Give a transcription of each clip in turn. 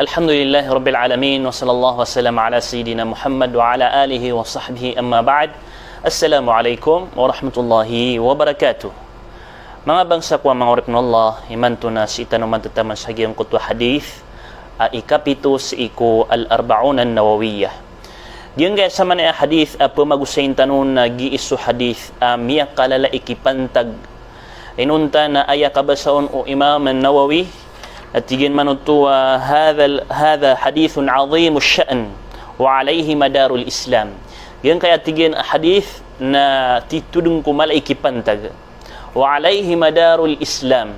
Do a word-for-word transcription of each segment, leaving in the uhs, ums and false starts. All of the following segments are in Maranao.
Alhamdulillahi Rabbil Alamin, wa sallallahu wa sallam ala Sayyidina Muhammad wa ala alihi wa sahbihi, amma ba'd. Assalamu alaikum warahmatullahi wabarakatuh. Manga bangsa ko a manga oripn o Allah, imanto na sii tano matataman sa giyangkoto a hadith a ikapito sii ko Al-Arba'un An-Nawawiyah. Giyangkaya samanaya a hadith a pmagosayin tano na gii so hadith a miyakalala i kipantag. Inonta na aya kabasa on o Imam An-Nawawi, a tig iyan man oto a hadha, hadha hadithun adhimu sha'n wa alayhi madarul Islam. Giyangkaya a tig iyan a hadith na titho dn ko mala i kipantag. Wa alayhi madarul Islam.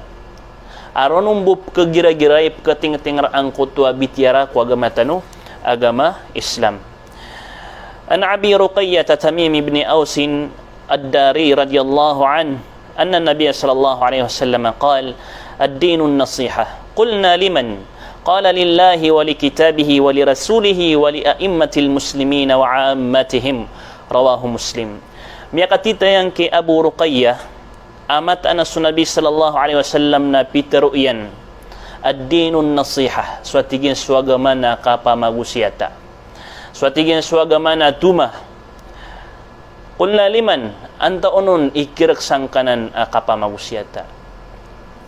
A roo on bo pkhagiragira i pkhatingtingr angkoto a bitiyara ko agama tano, agama Islam. An Abi Ruqayyah Tamim ibn Aus Ad-Dari radiyallahu anhu, anna Nabiya sallallahu alayhi wasallam qal, "Ad-dinu an-nasihah." Qulna, "Liman?" Qala, "Lillahi wa li kitabihi wa li rasulihi wa li a'immatil muslimina wa ammatihim." Rawahu Muslim. Miyakatitayang ki Abu Ruqayyah, a mataan a so Nabi sallallahu alayhi wasallam na pitharo iyan, "Ad-dinu an-nasihah." So a tig iyan so agama na kapamagosiyata. So a tig iyan so agama na toma. Qulna, "Liman?" Antaa on i khirk sangkanan a kapamagosiyata?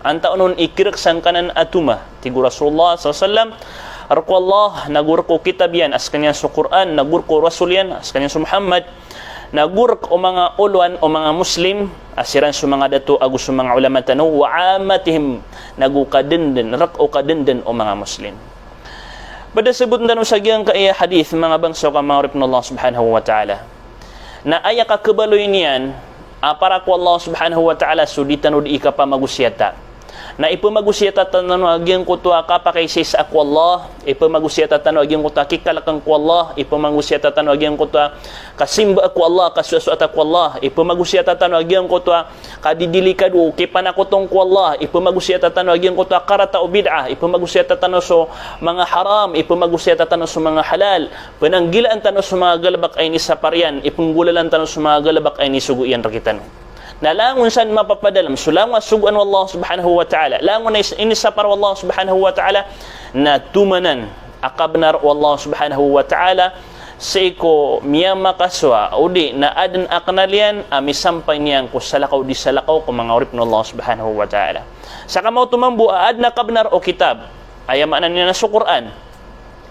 Antaa on i khirk sangkanan a toma? Tig o Rasulullah sallallahu alayhi wasallam, rk o Allah, nago rk o kitab iyan, a skaniyan so Qur'an, nago rk o Rasul iyan, a skaniyan so Muhammad, nago rk o manga olowan o manga Muslim, a siran so manga dato ago so manga ulama tano, wa ammatihim, nago kadndn, rk o kadndn o manga Muslim. Pd a sabotn tano sa giyangkaya a hadith, manga bangsa ko a manga oripn o Allah subhanahu wa ta'ala, na aya kakhabaloy niyan a para ko Allah subhanahu wa ta'ala so di tano di kapamagosiyata. Na ipmagosiyata tano a giyangkoto a kapakaisaisa ko Allah, ipmagosiyata tano a giyangkoto a kikalkn ko Allah, ipmagosiyata tano a giyangkoto a kasimba ko Allah, kasoasoata ko Allah, ipmagosiyata tano a giyangkoto a kadidilikado o kipanakoton ko Allah, ipmagosiyata tano a giyangkoto a karata o bid'ah, ipmagosiyata tano so manga haram, ipmagosiyata tano so manga halal, pnanggilaan tano so manga galbk a inisapar iyan, ipnggolalan tano so manga galbk a inisogo iyan rktano. Na langon san mapapadalm so langon a sogoan o Allah subhanahu wa ta'ala, langon a is-, inisapar o Allah subhanahu wa ta'ala, na toma nan a kabnar o Allah subhanahu wa ta'ala, sii ko miyamakasowa, odi na adn a knal iyan a misampay niyan ko salakaw di salakaw ko manga oripn o Allah subhanahu wa ta'ala. Sa kamaoto mambo a adn a kabnar o kitab, aya maana niyan na so Qur'an.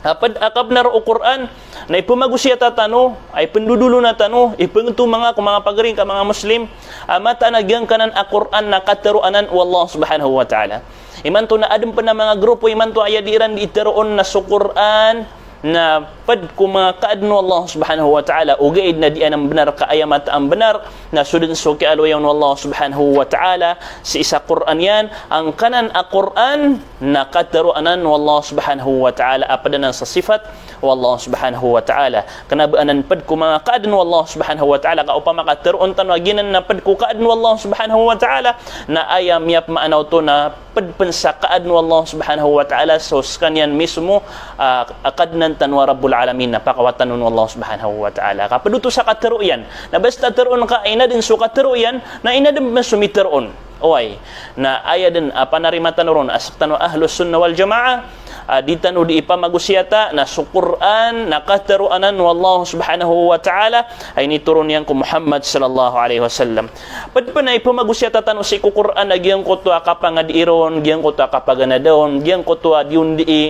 A pd a kabnar o Qur'an, na ipmagosiyata tano, a ipndodolona tano, ipngtomanga ko manga pagari ngka manga Muslim, a mataan a giyangkanan a Qur'an na katharo anan o Allah subhanahu wa ta'ala. Imanto na adn pn a manga grupo imanto a aya di iran di tharoon na so Qur'an na pd ko manga kaadn o Allah subhanahu wa ta'ala, ogaid na di anan bnar ka aya mataan bnar na so dn so kiyaaloya on o Allah subhanahu wa ta'ala sii sa Qur'an iyan, angkanan a Qur'an na katharo anan o Allah subhanahu wa ta'ala a pd anan sa sifat o Allah subhanahu wa ta'ala. Kna ba anan pd ko manga kaadn o Allah subhanahu wa ta'ala, ka opama ka tharoon tano a giyanan na pd ko kaadn o Allah subhanahu wa ta'ala, na aya miyapmaana oto na pd pn sa kaadn o Allah subhanahu wa ta'ala so skaniyan mismo, ah, a Kadnan tano a Rabbul Alamin, na pakawatan on o Allah subhanahu wa ta'ala. Ka pd oto sa katharo iyan. Na basta tharoon ka a inadn so katharo iyan, na inadn pn so mitharoon. Oway. Na aya dn a panarima tano ron a sktano a Ahlus Sunnah wal Jamaah, a di tano di ipamagosiyata na so Qur'an na katharo anan o Allah subhanahu wa ta'ala a initoron iyan ko Muhammad sallallahu alayhi wasallam. Pd pn a ipmagosiyata tano sii ko Qur'an a giyangkoto a kapangadii ron, giyangkoto a kapaganada on, giyangkoto a di on di i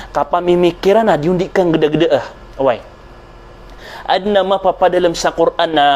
kapamimikiran a di on di kanggdagdaa. Oway. Adn a mapapadalm sa Qur'an na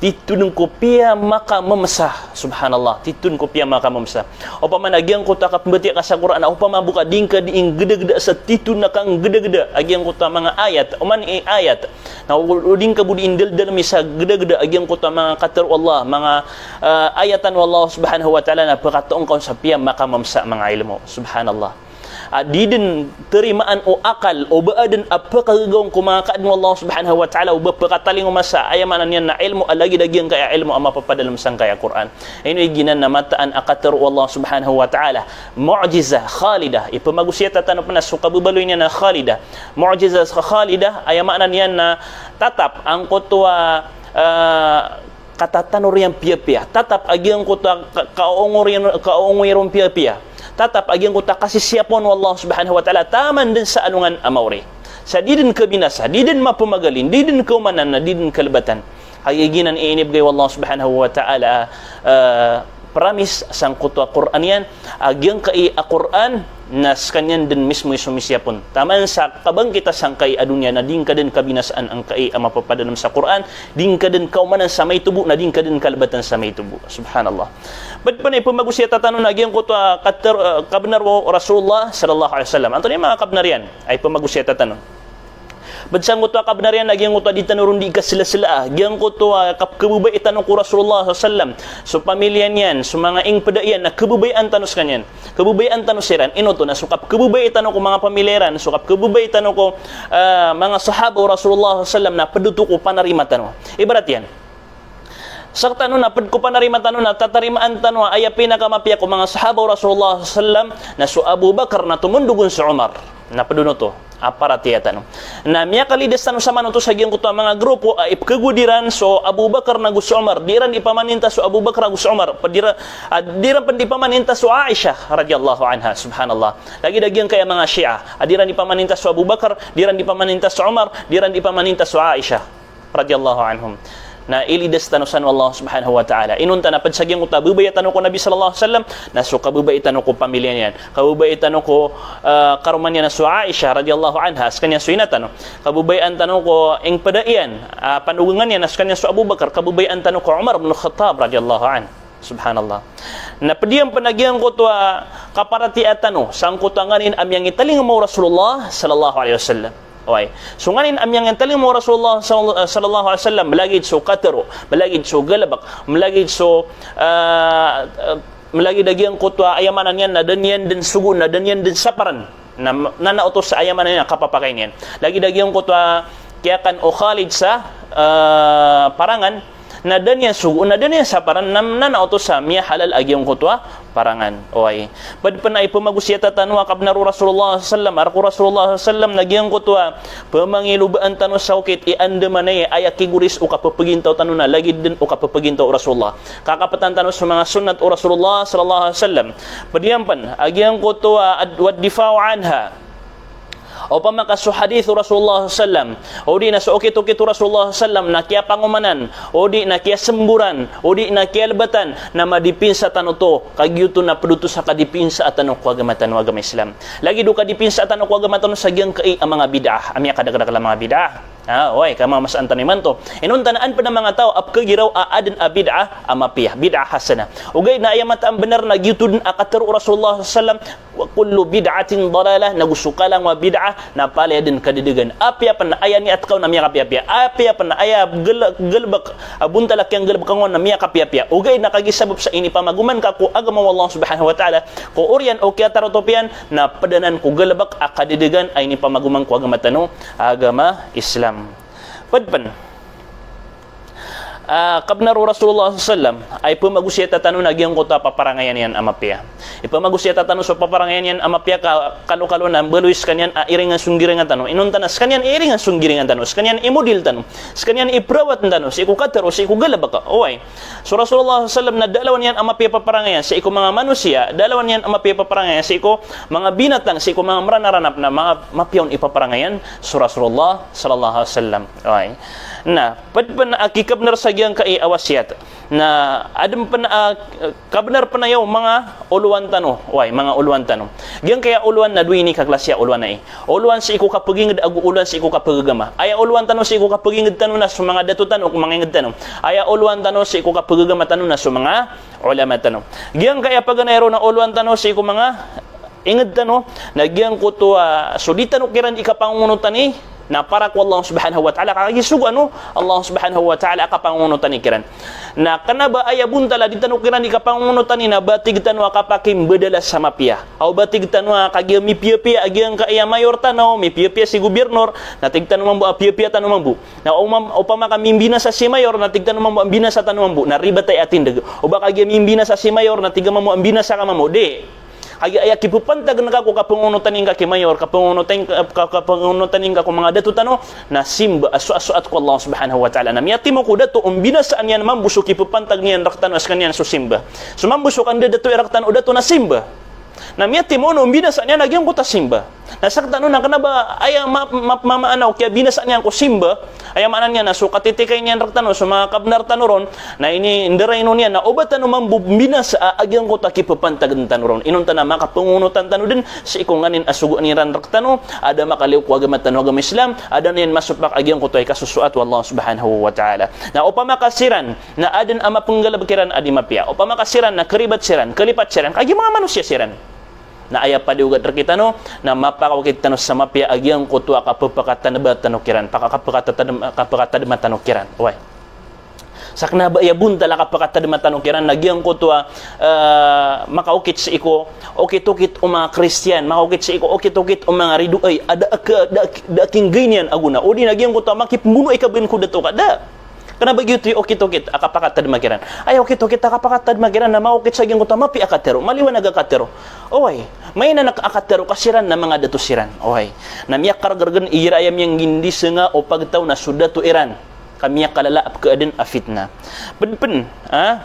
titho dn ko piyamakamamsa. Subhanallah, titho dn ko piyamakamamsa. Opama na giyangkoto a kapmbatiya ka sa Qur'an, opama bo ka di ngka di inggdagda sa titho dn a kanggdagda a giyangkoto a manga ayat, oman i ayat. Na o, o di ngka bo di indaldalmi sa gdagda a giyangkoto a manga katharo o Allah, manga, ah, ayatan o Allah subhanahu wa ta'ala na pkatoon ka on sa piyamakamamsa a manga ilmo. Subhanallah. A di dn tarimaan o akal o ba adn a pkagagaw ko manga kaadn o Allah subhanahu wa ta'ala o ba pkatalingoma sa, aya maana niyan na ilmo a lagid a giyangkaya ilmo a mapapadalm sangkaya Qur'an. Ino i giyanan na mataan a katharo o Allah subhanahu wa ta'ala. Mu'jizah khalidah. Ipmagosiyata tano pn a so kababaloy niyan na khalidah. Mu'jizah khalidah, aya maana niyan na tatap angkoto a, ah, katatanor iyan piyapiya. Tatap a giyangkoto a ka-, kaongoy iyan, kaongoy ron piyapiya. tatap a giyangkoto a kasisiyapon o Allah subhanahu wa ta'ala taman dn sa alongan a maori. Sa di dn kabinasa, di dn mapamagalin, di dn kaomanan, na di dn kalbatan. Kagiya giyanan i inibgay o Allah subhanahu wa ta'ala, ah, promise sangkoto a Qur'an iyan, a giyangkai a Qur'an na skaniyan dn mismo i somisiyapon. Taman sa kabangkit a sangkai a doniya na di ngka dn kabinasaan angkai a mapapadanm sa Qur'an, di ngka dn kaomanan sa maito bo, na di ngka dn kalbatan sa maito bo. Subhanallah. Pd pn a ipmagosiyata tano na giyangkoto a kater-, ah, kabnar o Rasulullah sallallahu alaihi wasallam. Antonaa i manga kabnar iyan a ipmagosiyata tano? Pd sangkoto a kabnar iyan a giyangkoto a di tano ron di kaslasla, giyangkoto a kapkhababayai tano ko Rasulullah sallallahu alaihi wasallam, so pamilya niyan, so manga ingpda iyan, na khababayaan tano skaniyan. Khababayaan tano siran, ino oto, na so kapkhababayai tano ko manga pamilya iran, so kapkhababayai tano ko, ah, manga sahaba o Rasulullah sallallahu alaihi wasallam, na pd oto ko panarima tano. Ibarat iyan, sktano na pd ko panarima tano na tatarimaan tano a aya pinakamapiya ko manga sahaba o Rasulullah sallallahu alaihi wasallam, na so Abu Bakar na tomondog on so Umar. Na pd on oto a paratiyaya tano. Na miyakalidas tano samanoto sa giyangkoto a manga grupo a ipkhagowad iran so Abu Bakar nago so Umar. Di iran ipamaninta so Abu Bakar ago so Umar. Pd iran, ah, di iran pn di pamaninta so Aisha radhiyallahu anha. Subhanallah. Lagid a giyangkaya manga Shia a di iran ipamaninta so Abu Bakar, di iran ipamaninta so Umar, di iran ipamaninta so Aisha radhiyallahu anhum. Na ilidas tano san o Allah subhanahu wa ta'ala. Inonta na pd sa giyangkoto a babaya tano ko Nabi sallallahu alaihi wasallam, na so kababaya tano ko pamilya niyan. Kababaya tano ko, ah, karoma niyan na so Aisha radhiyallahu anha, skaniyan so ina tano. Kababayaan tano ko ingpda iyan, ah, panogangan iyan, na skaniyan so Abu Bakar. Kababayaan tano ko Umar bin Khattab radhiyallahu anhu. Subhanallah. Na pd iyan pn a giyangkoto a kaparatiyaya tano sangkoto a nganin a miyangitalingoma o Rasulullah sallallahu alaihi wasallam. Oway. So nganin a miyangitalingoma o Rasulullah sal-, sallallahu alaihi wasallam, malagid so katharo, malagid so galbk, malagid so, ah, ah, malagid a giyangkoto a aya maana niyan na da niyan dn sogo, na da niyan dn saparan. Na, na, na oto sa aya maana niyan a kapapakain iyan. Lagid a giyangkoto a kiyakan o Khalid sa, ah, parangan, na da niyan sogo, na da niyan saparan, na, na, na oto sa miyahalal a giyangkoto a parangan. Oway. Pd pn a ipmagosiyata tano a kabnar o Rasulullah sallallahu alaihi wasallam, a rk o Rasulullah sallallahu alaihi wasallam na giyangkoto a pmangilobaan tano sa okit i andamanaya a aya kigoris o kapphagintaw tano na lagid dn o kapphagintaw o Rasulullah. Kakaptan tano so manga sunnat o Rasulullah sallallahu alaihi wasallam. Pd iyan pn a giyangkoto a ad-, wad difa'u anha. Opama ka so hadith o Rasulullah sallam, o di na so okit-okit o Rasulullah sallam na kiyapangomanan, o di na kiyasemboran, o di na kiyalbatan, na madipinsa tano oto, ka giyoto na pd oto sa kadipinsa tano ko agama tano, agama Islam. Lagid o kadipinsa tano ko agama tano sa giyangkai a manga bid'ah, a miyakadakdakl a manga bid'ah. Ah, oway, kamamasaan tano imanto. Inonta na an pn a manga taw a pkhagiraw a adn a bid'ah a mapiya, bid'ah hasanah. Ogaid na aya mataan a bnar na giyoto dn a katharo o Rasulullah sallam, wa kullu bid'atin dalalah, nago so kalangowan a bid'ah na palaya dn kadadagan. Apiya pn a aya niyat ka on na miyakapiyapiya. Apiya pn a aya gel-, galbk, a bontal a kiyanggalbka on na miyakapiyapiya. Ogaid na kagiya sabap sa inipamagoman ka ko agama o Allah subhanahu wa ta'ala, ko oriyan o kiyatarotop iyan, na pd anan ko galbk a kadadagan a inipamagoman ko agama tano, agama Islam. Pd pn a kabnar o Rasulullah sallallahu alaihi wasallam a ipmagosiyata tano na giyangkoto a paparangayan iyan a mapiya. Ipmagosiyata tano so paparangayan iyan a mapiya ka kalokalo na mbaloy skaniyan a iringan so nggiringan tano. Inonta na skaniyan i iringan so nggiringan tano. Skaniyan i model tano. Skaniyan i perawat tano. Sii ko katharo, sii ko galbk. Oway. So Rasulullah sallallahu alaihi wasallam na da a lawan iyan a mapiya paparangayan sii ko manga manosiya, da a lawan iyan a mapiya paparangayan sii ko manga binatang, sii ko manga mranaranap na manga mapiya on i paparangayan so Rasulullah sallallahu alaihi wasallam. Oway. Na, pd pn a kikabnar sa giyangkai a wasiyat. Na, adn pn a, eh, kabnar pn aya o manga olowan tano. Oway, manga olowan tano. Giyangkaya olowan na dowa ini ka klasi a olowan ai. Olowan sii ko kapagingd ago olowan sii ko kapagagama. Aya olowan tano sii ko kapagingd tano na so manga dato tano, ko manga ingd tano. Aya olowan tano sii ko kapagagama tano na so manga ulama tano. Giyangkaya paganay ron a olowan tano sii ko manga ingd tano, na giyangkoto a so di tano kiran di kapangonotani, na para ko Allah subhanahu wa ta'ala, kagiya so gano Allah subhanahu wa ta'ala a kapangonotani kiran. Na kna ba aya bontal a di tano kiran di kapangonotani na ba tig tano a kapakimbadala sa mapiya. Aw ba tig tano a kagiya mipiyapiya a giyangkaya mayor tano, mipiyapiya si gobirnor, na tig tano mambo a piyapiya tano mambo. Na opama, opama ka mimbinasa si mayor, na tig tano mambo a mbinasa tano mambo. Na ribat aya a tindg. O ba kagiya mimbinasa si mayor, na tig ka mambo a mbinasa ka mambo. Di. Kagiya aya kipapantag ngka ko kapangonotani ngka ki mayor, kapangonotani, ka-, kapangonotani ngka ko manga dato tano, na simba, a so-, a soat ko Allah subhanahu wa ta'ala. Na miyatimo ko dato, o mbinasaan iyan mambo so kipapantag niyan rktano a skaniyan so simba. So mambo so kandadatoi rktano o dato na simba. Na miyatimo on o mbinasa niyan a giyangkoto a simba. Na sktano na kna ba aya ma-, ma-, mamaana o kiyabinasa niyan ko simba, aya maana niyan na so katitikay niyan rktano so manga kabnar tano ron, na inindarainon iyan na oba tano mambo mbinasa a giyangkoto a kipapantagn tano ron. Inonta na makapangonotan tano dn sii ko nganin a sogoan iran rktano a da makaliyo ko agama tano a agama Islam, a da niyan masopak a giyangkoto a ikasosoat o Allah subhanahu wa ta'ala. Na opama ka siran na adn a mapnggalbk iran a di mapiya, opama ka siran na karibat siran, kalipat siran, kagiya manga manosiya siran. Na aya paliyogat rkitano na mapakaokit tano sa mapiya a giyangkoto a kapphakatadma tano kiran, paka-, kapphakatadm-, kapphakatadma tano kiran. Oway. Sakna ba aya bontal a kapphakatadma tano kiran na giyangkoto a, eh, makaokit sii ko okit-okit o manga Kristiyan, makaokit sii ko okit-okit o manga ridoay a da a ka-, da a ki-, da a kinggay niyan a gona. O di na giyangkoto a makipmbono i kabgan ko dato ka, da. Kna ba giyoto i okit-okit a kapakatadma kiran. Aya okit-okit a kapakatadma kiran na maokit sa giyangkoto a mapiya a katharo, maliwanag a katharo. Oway, mayanan a katharo ka siran na manga dato siran. Oway. Na miyakargrgn igira aya miyanggindisnga o pagtaw na so dato iran ka miyakalala a pkhaadn a fitna. Pd pn, ha?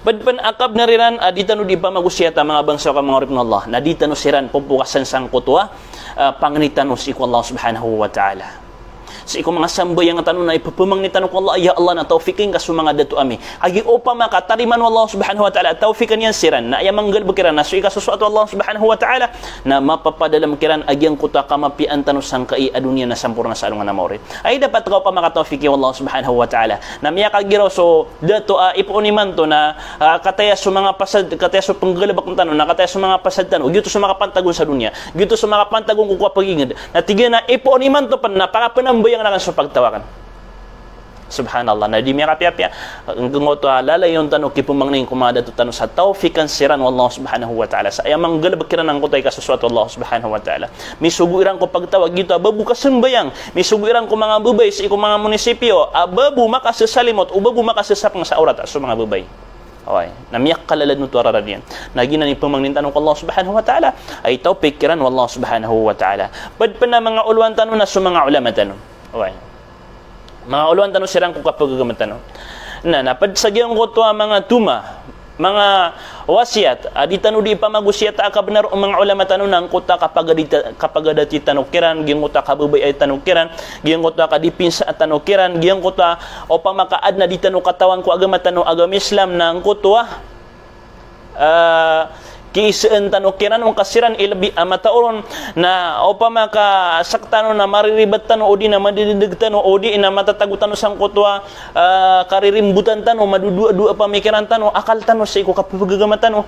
Pd pn a kabnar iran a di tano di pamagosiyata, manga bangsa ko manga oripn o Allah, na di tano siran popokasan sangkoto a, ah, pangni tano sii ko Allah subhanahu wa ta'ala. Sii ko manga sambayang tano na ipphmangni tano ko Allah, "Ya Allah, na tawfiqi ngka so manga dato ami." Kagiya opama ka tarimaan o Allah subhanahu wa ta'ala, tawfiqan iyan siran, na aya manggalbk iran na so ikasosoat o Allah subhanahu wa ta'ala, na mapapadalm kiran a giyangkoto a kamapiyaan tano sangkai a doniya na samporna sa alongan a maori. Ay dapat ka opama ka tawfiqi o Allah subhanahu wa ta'ala. Na miyakagiraw so dato a ipoon imanto na, ah, kataya so manga pasad, kataya so pnggalbk tano, na kataya so manga pasad tano, giyoto so makapantagon sa doniya, giyoto so makapantagon ko kapagingd. Na tig iyan a ipoon imanto pn na pakapnambayang akn so pagtaw akn. Subhanallah. Na di miyakapiyapiya, giyangkoto a lalayon tano kipmangni ko manga dato tano sa tawfiqan siran o Allah subhanahu wa ta'ala. Sa aya manggalbk iran angkoto a ikasosoat o Allah subhanahu wa ta'ala. Misogo iran ko pagtaw a giyoto a babo kasambayang. Misogo iran ko manga babay sii ko manga munisipyo a babo makasasalimot, o babo makasasapng sa awrat so manga babay. Oway, na miyakalala dn oto a rarad iyan. Na giyanan i pmangnin tano ko Allah subhanahu wa ta'ala, ay tawfiq kiran o Allah subhanahu wa ta'ala. Pd pn a manga olowan tano na so manga ulama tano. Oway. Manga olowan tano siran ko kapagagama tano. Na, na pd sa giyangkoto a manga toma, manga wasiyat a di tano di pamagosiyata a kabnar o manga ulama tano na angkoto a kapagadati-, kapagadati tano kiran, giyangkoto a kababayai tano kiran, giyangkoto a kadipinsa tano kiran, giyangkoto a opama ka adn a di tano katawan ko agama tano a agama Islam na angkoto a, ah, kiisaan tano kiran o ka siran i lbi a matao ron, na opama ka sktano na mariribat tano, o di na madididg tano, o di na matatago tano sangkoto a, ah, karirimbotan tano, madodoadoa pamikiran tano, akal tano sii ko kapagagama tano,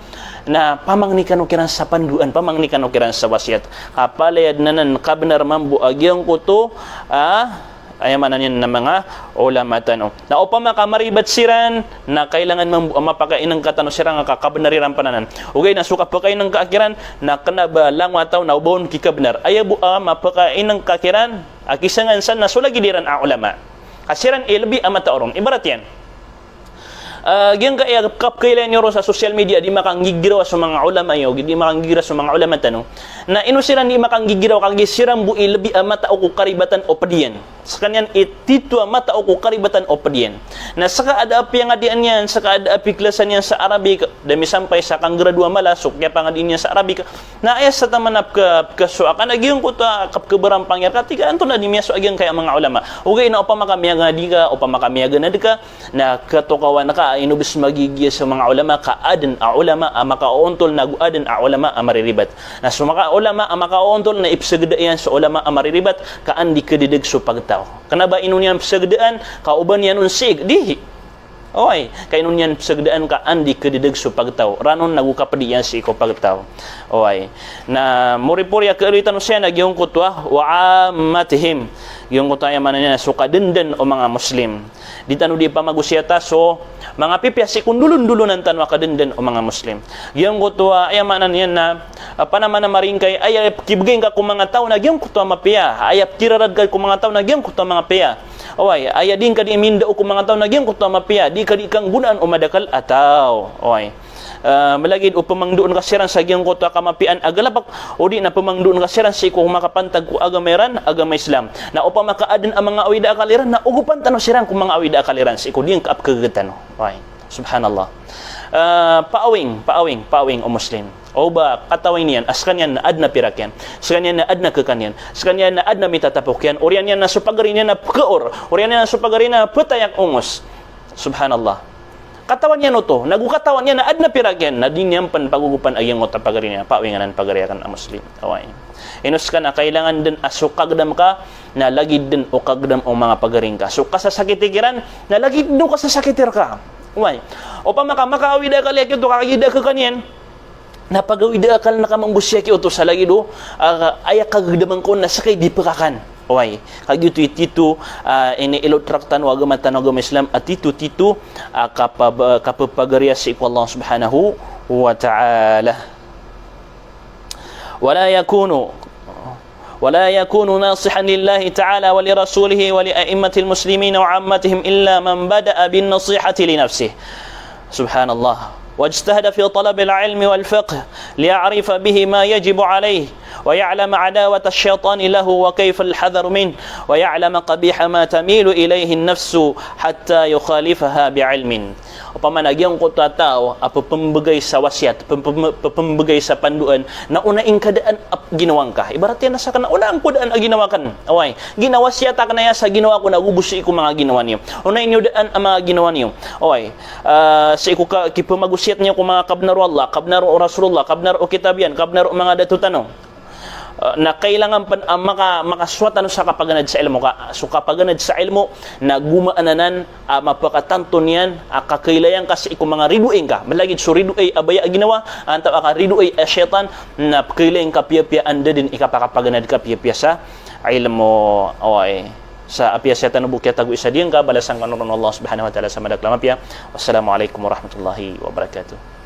na pamangni kano kiran sa pandoan, pamangni kano kiran sa wasiyat. Ka palaya dn anan kabnar mambo a giyangkoto, ah, aya maana niyan na manga ulama tano. Na opama ka maribat siran, na kailangan mambo a mapakainngka tano siran a kakabnar iran pn anan. Ogaid na so kapakainngka kiran, na kna ba langowan a taw na oba on kikabnar. Aya bo a mapakainngka kiran a kisangan san na so lagid iran a ulama. Ka siran i lbi a matao ron. Ibarat iyan. Ah, giyangkaya kapkailay niyo ron sa social media, di makanggigiraw so manga ulama iyo, di makanggigiraw so manga ulama tano. Na ino siran di makanggigiraw, kagiya siran bo i lbi a matao ko karibatan o pd iyan. Skaniyan i tito a matao ko karibatan o pd iyan. Na ska a da a piyangadian iyan, ska a da a piklasan iyan sa Arabic, da misampay sa kanggradua mala so kiyapangadi niyan sa Arabic. Na aya sa taman a pka-, pkasowa ka na giyangkoto a kapkhabarampang iyan ka tig a antonaa di miyasowa a giyangkaya manga ulama. Ogaid na opama ka miyangadi ka, opama ka miyaganad ka, na katokawan ka a ino bs magigiya so manga ulama ka adn a ulama a makaoontol nago adn a ulama a mariribat. Na so manga ulama a makaoontol na ipsagda iyan so ulama a mariribat ka an di khadadg so pagtaw. Kna ba ino niyan psagdaan ka oba niyan on siig, di. Oway, ka ino niyan psagdaan ka an di khadadg so pagtaw. Ranon nago kapdi iyan sii ko pagtaw. Oway. Na moripori a kaaloy tano siyan a giyangkoto a wa ammatihim. Giyangkoto a aya maana niyan na so kadndn o manga Muslim. Di tano di pamagosiyata so manga pipiya sii ko ndolondolonan tano a kadndn o manga Muslim. Giyangkoto a aya maana niyan na, ah, panamanamari ngka i aya pkibgay ngka ko manga taw na giyangkoto a mapiya. Aya pkirarad ka ko manga taw na giyangkoto a mapiya. Oway, aya di ngka di mindao ko manga taw na giyangkoto a mapiya. Di ka di kanggonaan o madakl a taw. Oway. Ah, malagid o pmangdoon ka siran sa giyangkoto a kamapiyaan a galbk, o di na pmangdoon ka siran sii ko makapantag ko agama iran, agama Islam. Na opama ka adn a manga awida a akal iran, na ogopan tano siran ko manga awida a akal iran sii ko di ngka a pkhagaga tano. Oway. Subhanallah. Ah, paawing, paawing, paawing o Muslim. O ba, katawan iyan a skaniyan na adn a pirak iyan, skaniyan na adn a khakan iyan, skaniyan na adn a mitatapok iyan, oriyan iyan na so pagari niyan na pkaor, oriyan iyan na so pagari na ptay a ongos. Subhanallah. Katawan iyan oto, nago katawan iyan na adn a pirak iyan, na di niyan pn pagogopan a giyangkoto a pagari niyan, paoying anan pagari akn a Muslim. Oway. Ino ska na kailangan dn a so kagdam ka, na lagid dn o kagdam o manga pagari ngka. So kasasakiti kiran, na lagid dn o kasasakiti rka. Oway. Opama ka makaawid a akal iyan giyoto, ka kagiya da a khakan iyan, na pagawid a akal na ka mambo siya giyoto sa lagid o, ah, aya kagdam angka on na ska i di pkakan. Oway, kagiya oto i tito, ah, iniilotrak tano a agama tano a agama Islam, a tito, tito, ah, kapab-, kapapagariya sii ko Allah Subhanahu wa Ta'ala. ولا يكون ولا يكون ناصحا لله تعالى ولرسوله ولأئمة المسلمين وعامتهم إلا من بدأ بالنصيحة لنفسه. سبحان الله. واجتهد في طلب العلم والفقه ليعرف به ما يجب عليه ويعلم عداوة الشيطان له وكيف الحذر منه ويعلم قبيح ما تميل إليه النفس حتى يخالفها بعلم. Opama na giyangkoto a taw a pphmbgay sa wasiyat, pphmbgay sa pandoan, na onaan ka daan a ginawa ngka. Ibarat iyan na sakn na onaan ko daan a ginawa akn. Oway, ginawasiyat akn aya sa ginawa ko na go bo sii ko manga ginawa niyo. Onaan iyo daan a manga ginawa niyo. Oway, ah, sii ko ka-, kiphamagosiyat niyo ko manga kabnar o Allah, kabnar o Rasulullah, kabnar o kitab iyan, kabnar o manga dato tano. Ah, na kailangan pn a maka-, makasowa tano sa kapaganad sa ilmo ka. So kapaganad sa ilmo na gomaan anan a mapakatanto niyan a kakailay angka sii ko manga ridoay ngka. Malagid so ridoay a baya a ginawa, antawaa ka ridoay a shaytan, na pkailay ngka piyapiya anda dn i kapakapaganad ka piyapiya sa ilmo. Oway. Sa apiya saya tano bo kiyatago i sa diyangka, balasan kano ron o Allah Subhanahu wa Ta'ala sa madakl a mapiya. Wassalamu alaikum warahmatullahi wabarakatuh.